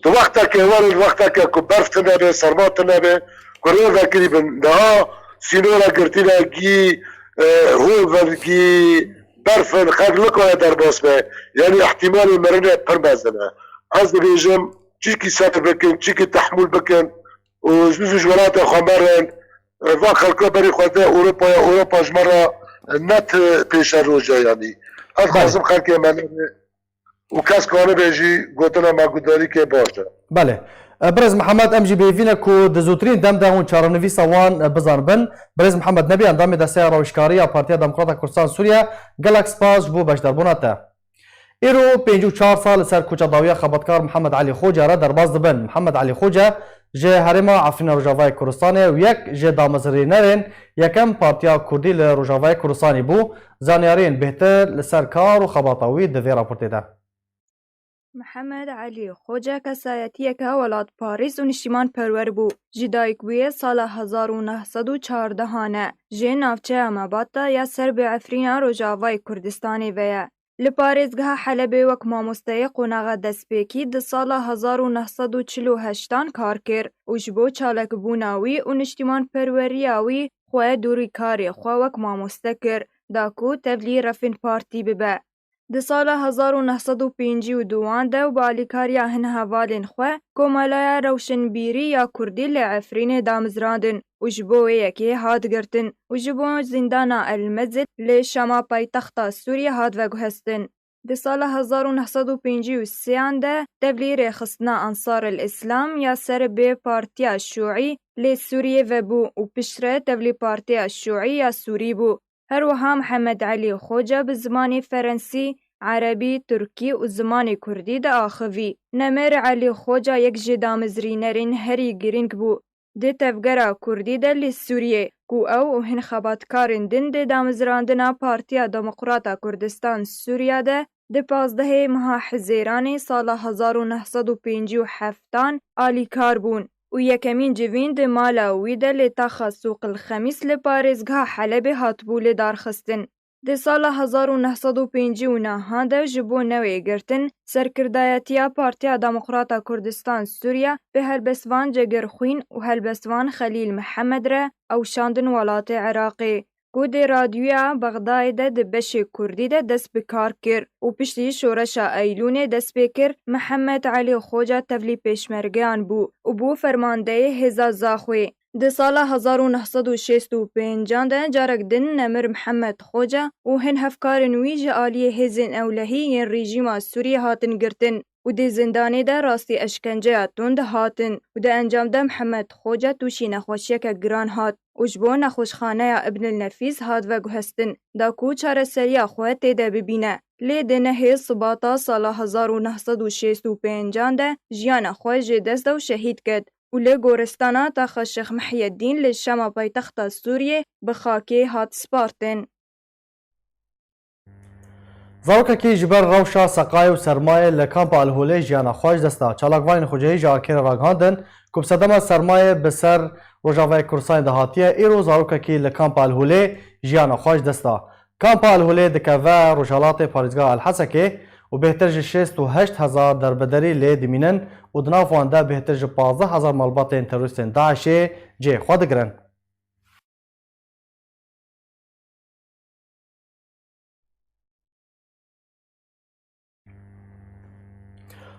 di wextekê werin, wexteke ku berf tune be, serma tune be, ku rê vekirî bin. Niha sînora girtîne gî, e, hol ver gî, berf in, xelk nikare derbas be. Yanî îhtîmalê mirinê pir mezin e. Ez dibêjim, çikî sebir bikin, çikî tehmûl bikin û zû zû ji welatê xwe merin. Va xelka berî xwe de Ewropaya, Ewropa ji me re ne ti pêşeroj e yanî. Ez dixwazim xelkê me nebe û kes kanibe jî gotina me guhdarî ke baş e. Belê. Birêz Mihemed, em jî bi hêvî ne ku di zûtirîn dem de hûn çarenivîsa wan bizanibin. Birêz Mihemed Nebî, endamê Desteya Rawîjkarî ya Partiya Demokrata Kurdistan Sûriye, gelek spas ji bo beşdarbûna te. Îro pêncî û çar sal li ser koça dawiya xebatkar Mihemed Elî Xoca re derbas dibin. Mihemed Elî Xoca ji herêma Efrîna Rojavayê Kurdistanê û yek ji damezrînerên yekem Partiya Kurdî li Rojavayê Kurdistanê bû. Zanyariyên bêhtir li ser kar û xebata wî di vê raportê de. Mihemed Elî Xoca kesayetiyeke welatparêz û niştîmanperwer bû. Ji dayikbûyê sala hezar û neh sed û çardeh e. Ji navçeya Mebata ya ser bi Efrîna Rojavayê Kurdistanê ve ye. Li parêzgeha Helebê wek mamosteyê qonaxa destpêkî di sala hezar û neh sed û çil û heştan kar kir û ji bo çalakbûna wî û niştîmanperweriya wî xwe dûrî karê xwe wek mamoste kir, da ku tevlî refên partî bibe. Di sala hezar û neh sed û pêncî û duan de û bi alîkariya hin hevalên xwe Komelaya Rewşenbîrî ya Kurdî li Efrînê damizrandin û ji bo wê yekê hat girtin û ji bo zîndana El Mezid li Şama paytexta Sûriyê hat veguhestin. Di sala hezar û neh sed û pêncî û sêyan de tevlî rêxistina Ansar el Îslam ya ser bi Partiya Şûî lê Sûriyê vebû û piştre tevlî Partiya Şûî ya Sûrî bû. Her wiha Mihemed Elî Xoca bi zimanê ferensî, erebî, tirkî û zimanê kurdî diaxivî. Nemêr Elî Xoca yek ji damezrînerên herî girîng bû di tevgera kurdî de li Sûriyê, ku ew û hin xebatkarên din di damezrandina Partiya Demokrata Kurdistan Sûriya de di pazdehê meha Hizêranê sala hezar û neh sed û pêncî û heftan alîkar bûn û yekemîn civîn di mala wî de li taxa Sûqil Xemîs li parêzgeha Helebê hatibû lidarxistin. Di sala hezar û neh sed û pêncî û nehan de ji bo newê girtin, serkirdayetiya Partiya Demokrata Kurdistan Sûriye bi helbestvan Cegir Xwîn û helbestvan Xelîl Mihemed re ew şandin welatê Iraqê, ku di radyoya Bexdayê de di beşê kurdî de dest bi kar kir û piştî şoreşa Eylûnê dest pê kir, Mihemed Elî Xoca tevlî pêşmergeyan bû û bû fermandeyê hêza Zaxwê. Di sala hezar û neh sed û şêst û pêncan de carek din Nemir Mihemed Xoca û hin hevkarên wî ji aliyê hêzên ewlehî yên rejîma Sûriyê hatin girtin û di zindanê de rastî eşkenceya tund hatin û di encam de Mihemed Xoca tûşî nexweşiyeke giran hat û ji bo nexweşxaneya Ibn el Nefîs hat veguhestin da ku çareseriya xwe tê de bibîne. Lê di nehê Sibata sala hezar û neh sed û şêst û pêncan de jiyana xwe ji dest da û şehîd ket û li goristana Taxa Şêx Mihyedîn li Şama paytexta Sûriyê bi xakê hat spartin. Zarokekî ji ber rewşa seqayê û sermayê li kampa Elholê jiyana xwe ji dest da. Çalakvanên xwecihî ji Arkê re ragihandin ku bi sedema sermayê bi ser Rojavayê Kurdistanê de hatiye, îro zarokekî li kampa Elholê jiyana xwe ji dest da. Kampa Elholê dikeve rojhelatê parêzgeha Elhesekê û bêhtir ji şêst û heşt hezar derbederî lê dimînin û di nav wan de bêhtir ji pazdeh hezar malbatên terorîstên DAIŞê cihê xwe digirin.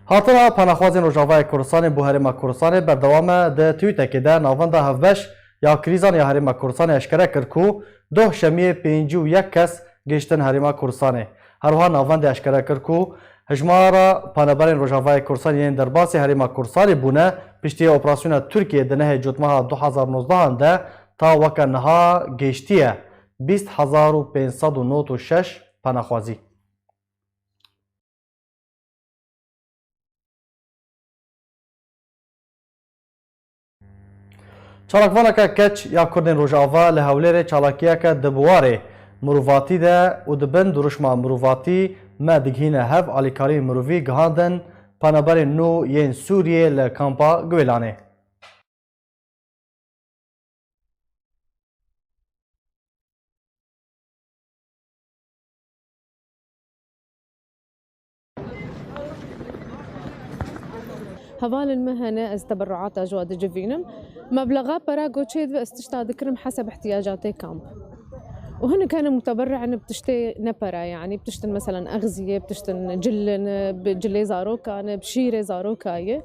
Hatina penaxwazên Rojavayê Kurdistanê bo Herêma Kurdistanê berdewam e. Di twîtekê de Navenda Hevbeş ya Krîzan ya Herêma Kurdistanê eşkere kir ku doh şemiyê pêncî û yek kes gihiştin Herêma Kurdistanê. Her wiha navendê eşkere kir ku hejmara penaberên Rojavayê Kurdistanê yên derbasî Herêma Kurdistanê bûne, piştî operasyona Tirkiyê di nehê Cotmeha du hezar nozdehan de ta weke niha gihiştiye bîst hezar û pênc sed û nod û şeş penaxwazî. Çalakvaneke keç ya Kurdên Rojava li Hewlêrê çalakiyeke di biwarê mirovatî de û di bin dirûşma mirovatî me digihîne hev alîkarî mirovî gihandin penaberên nû yên Sûriyê li kampa Guêlanê. Hevalên me hene, ez teberruata ji we dicivînim. Meblexa pera ku çêdibe, ez tişta dikirim heseb ihtiyacatê kamp. Û hinek hene muteberri ne bi tiştê ne pera, yanî bi tiştin meselen exziyê, bi tiştin cilin, bi cilê zarokan, bi şîrê zaroka ye.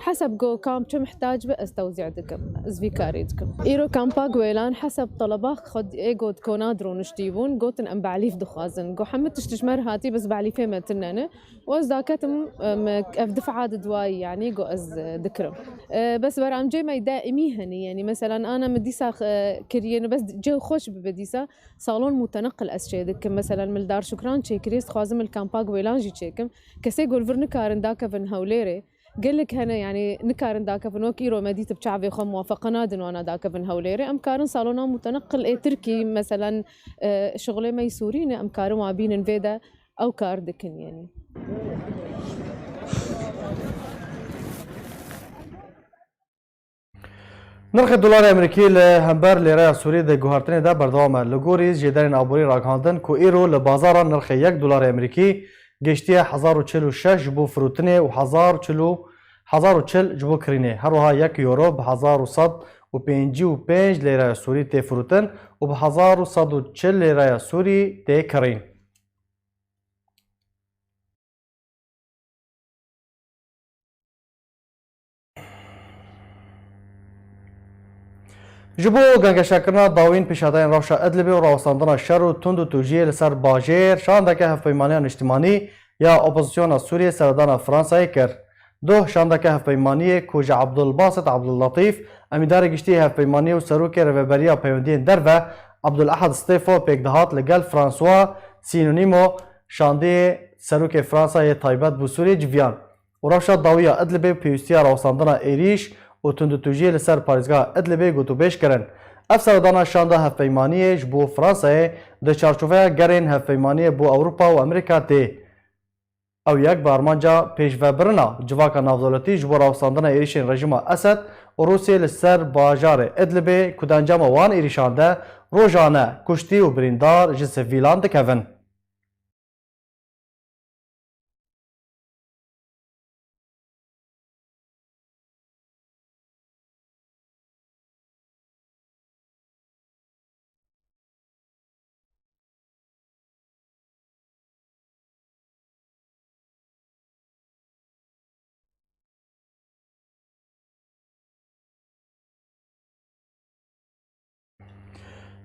Heseb ku kamp çi mihtac be, ez tewzî dikim. Ez vî karî dikim. Îro kampa Guêlan heseb teleba xwe ê got ku nadir rûniştî bûn, gotin em belîf dixwazin. Got hemû tişt ji me re hatî, bes belîfê me tune ne. Û ez daketim, em, ev difa di duayî, yanî got ez, e, dikirim. E, bes beramcê me daîmî hene, yanî meselen ana min dîsa, e, kiriye, ne bes cê xweş bibe dîsa salon muteneqil ez çê dikim. Meselen min li Dar Şukran çêkiriye, ez dixwazim li kampa Guêlan jî çêkim. Kesê ku li vir nikarin dakevin Hewlêrê, gelek hene, yanî nikarin dakevin, wek îro me dît bi çavê xwe muwafeqa nadin wana dakevin Hewlêrê. Em karin salona muteneqil ê Tirkî, meselen, e, şixulê me yî Sûrî ne, em karin wan bînin vê de, ew kar dikin, yanî. Nirxê dolarê Amerîkî li hember lêreya Sûrî di guhertinê de berdewam e. Li gorî jêderên aborî ragihandin ku îro li bazaran nirxê yek dolarê Amerîkî gihiştiye hezar û çil û şeş ji bo firotinê û hezar û çil û, hezar û çil ji bo kirînê. Her wiha yek euro bi hezar û sed û pêncî û pênc lêreya Sûrî tê firotin û bi hezar û sed û çil lêreya Sûrî tê kirîn. Ji bo gengeşekirina dawîn pêşadayên rewşa Idlibê û rawestandina şer û tund û tûjiyê li ser bajêr, şandeke hevpeymaniya niştimanî ya opozisyona Sûriyê seredana Fransayê kir. Doh şandeke hevpeymaniyê ku ji Abdulbasit Abdullatîf, emîdarê giştî yê hevpeymaniyê û serokê Rêveberiya Peywendiyên Derve, Abdulehad Stefo pêk dihat, li gel François Sinonimo, şandiyê serokê Fransa yê taybet bo Sûriyê civiyan û rewşa dawî ya Idlibê û pêwîstiya rawestandina êrîş û tundûtûjiyê li ser parêzgeha Idlibê gotûbêj kirin. Ev seredana şanda hevpeymaniyê ji bo Fransayê di çarçoveya gerên hevpeymaniyê bo Ewropa û Amerîka tê. Ew yek bi armanca pêşvebirina civaka navdewletî ji bo rawestandina êrîşên rejîma Esed û Rûsiyê li ser bajarê Idlibê ku di encama wan êrîşan de rojane kuştî û birîndar ji sivîlan dikevin.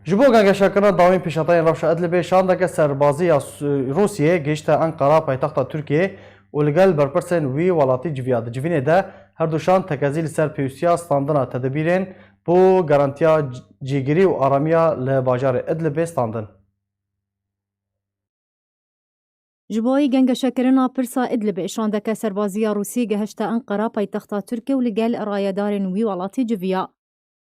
Ji bo gengeşekirina dawîn pêşhateyên rewşa Idlibê, şandeke serbazî ya Su-, Rûsiyê gihişte Enqera, paytexta Tirkiyê, û li gel berpirsên wî welatî civiya. Di civînê de her du şand tekezî li ser pêwîstiya standina tedbîrên bo garantiya c-, cîgirî û aramiya li bajarê Idlibê standin. Ji bo gengeşekirina pirsa Idlibê, şandeke serbazî ya Rûsî gihişte Enqera, paytexta Tirkiyê, û li gel rayedarên wî welatî civiya.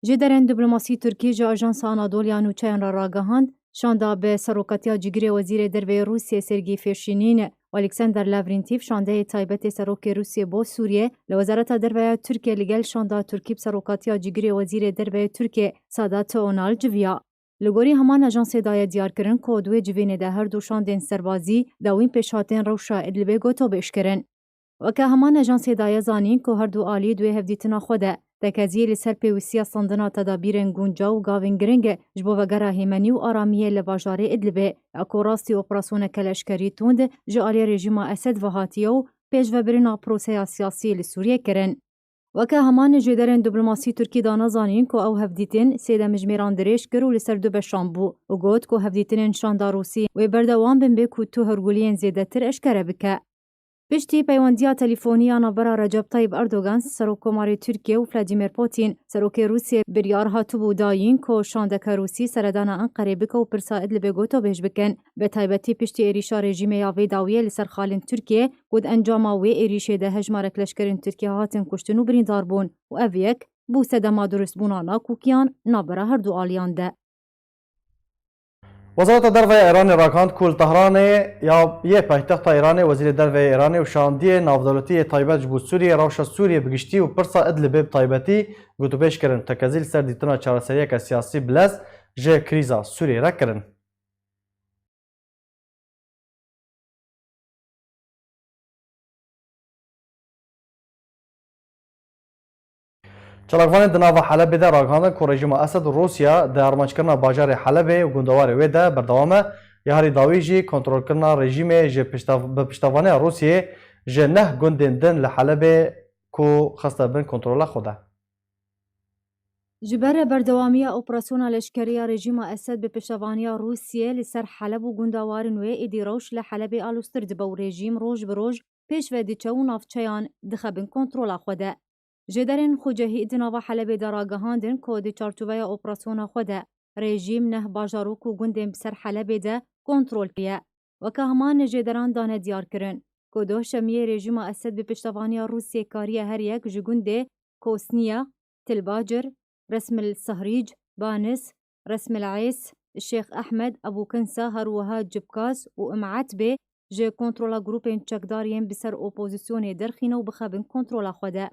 Jêderên diplomasî Tirkî ji Ajansa Anadolu ya Nûçeyan re ragihand, şanda bi serokatiya cîgirê Wezîrê Derve yê Rûsiyê Sergî Fêşînîn û Alexander Lavrentîv, şandeyê taybetê Serokê Rûsiyê bo Sûriyê li Wezareta Derve ya Tirkiyê, li gel şanda Tirkî bi serokatiya cîgirê Wezîrê Derve yê Tirkiyê Sedat Onal civiya. Li gorî heman ajansê daye diyarkirin ku di wê civînê de her du şandên serbazî dawîn pêşhatên rewşa Idlibê gotobêj kirin. Weke heman ajansê daye zanîn ku her du alî di wê hevdîtina xwe de tekezî li ser pêwîstiya standina tedabîrên guncaw û gavên giring ji bo vegera hêmenî û aramiyê li bajarê Idlibê, ya ku rastî operasyoneke leşkerî tund ji alî rejîma Esed ve hatiye û pêşvebirina proseya siyasî li Sûriyê kirin. Weke heman jêderên diplomasî Tirkî dana zanîn ku ew hevdîtin sê demjimêran dirêj kir û li ser du beşan bû û got ku hevdîtinên şanda Rûsî wê berdewam bin bê ku tu hûrguliyên zêdetir eşkere bike. Piştî peywendiya telîfonî ya navbera Recep Tayyip Erdogan, Serokkomarê Tirkiyê, û Vladimir Putin, Serokê Rûsiyê, biryar hatibû dayîn ku şandeke Rûsî seredana Enqerê bike û pirsa Idlibê gotobêj bikin. Bi taybetî piştî êrîşa rejîmê ya vê dawiyê li ser xalên Tirkiyê, ku di encama wê êrîşê de hejmarek leşkerên Tirkiyê hatin kuştin û birîndar bûn û ev yek bû sedema durustbûna nakokiyan navbera her du aliyan de. Wezareta Derve ya Îranê ragihand ku li Tehranê ya yê paytexta Îranê, Wezîrê Derve yê Îranê û şandiyê navdewletî yê taybet ji bo Sûriyê, rewşa Sûriyê bi giştî û pirsa Idlibê bi taybetî gotûbêj kirin, tekezî li ser dîtina çareseriyeke siyasî bilez ji krîza Sûriyê re kirin. Çalakvanên di nava Helebê de ragihandin ku rejîma Esed û Rûsya di armanckirina bajarê Helebê û gundewarê wê de berdewam e. Ya herî dawî jî kontrolkirina rejîmê ji pişta-, bi piştevaniya Rûsyê ji neh gundên din li Helebê ku xiste bin kontrola xwe de. Ji ber berdewamiya operasyona leşkerî ya rejîma Esed bi piştevaniya Rûsiyê li ser Heleb û gundewarên wê, êdî rewş li Helebê aloztir dibe û rejîm roj bi roj pêş ve diçe û navçeyan dixe bin kontrola xwe de. Jêderên xwecehî di nava Helebê de ragihandin ku di çarçoveya operasyona xwe de rejîm neh bajarok û gundên bi ser Helebê de kontrol kiriye. Weke heman jêderan dane diyar kirin ku doh şemiyê rejîma Esed bi piştevaniya Rûsiyê kariye her yek ji gundê Kosniya, Til Bacir, Resmil Sihrîc, Banis, Resmil Ês, Şêx Ehmed, Ebû Kinsa, her wiha Cibkas û Im Etbê ji kontrola grûpên çekdar yên bi ser opozisyonê derxîne û bixe bin kontrola xwe de.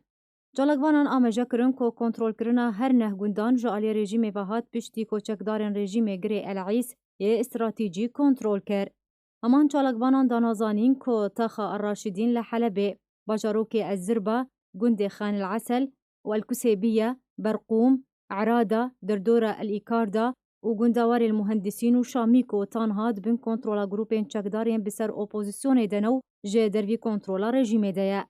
Çalakvanan amaje kirin ku kontrolkirina her neh gundan ji alî rejîmê ve hat piştî ku çekdarên rejîmê girê El Îs yê stratejî kontrol kir. Heman çalakvanan dana zanîn ku Taxa El Raşidîn li Helebê, bajarokê Ez Zirba, gundê Xan El Esel û El Kusêbiye, Berqûm, Erada, derdora El Îkarda û gundewarê El Muhendisîn û Şamîko tanha di bin kontrola grûpên çekdar yên bi ser opozisyonê de ne û ji dervî kontrola rejîmê de ye.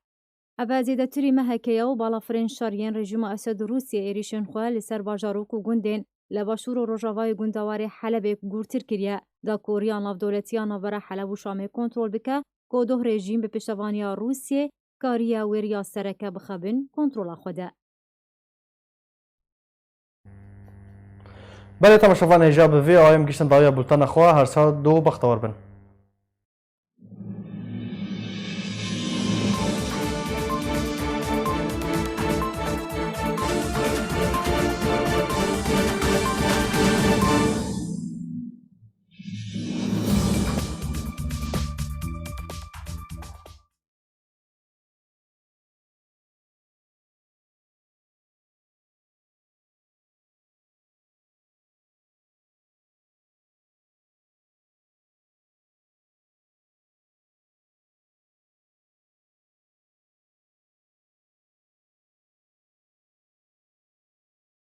Ev zêdetirî mehekê ye û balafirên şer yên rejîma Esed û Rûsiyê êrîşên xwe li ser bajarok û gundên li başûr û rojavayê gundewarê Helebê gûrtir kiriye, da ku riya navdewletî ya navbera Heleb û Şamê kontrol bike, ku doh rejîm bi piştevaniya Rûsiyê kariye wê riya sereke bixe bin kontrola xwe de. Belê temaşevan, hêja bi vê awayê em gihiştin dawiya bultena xwe, her saet du bextewar bin.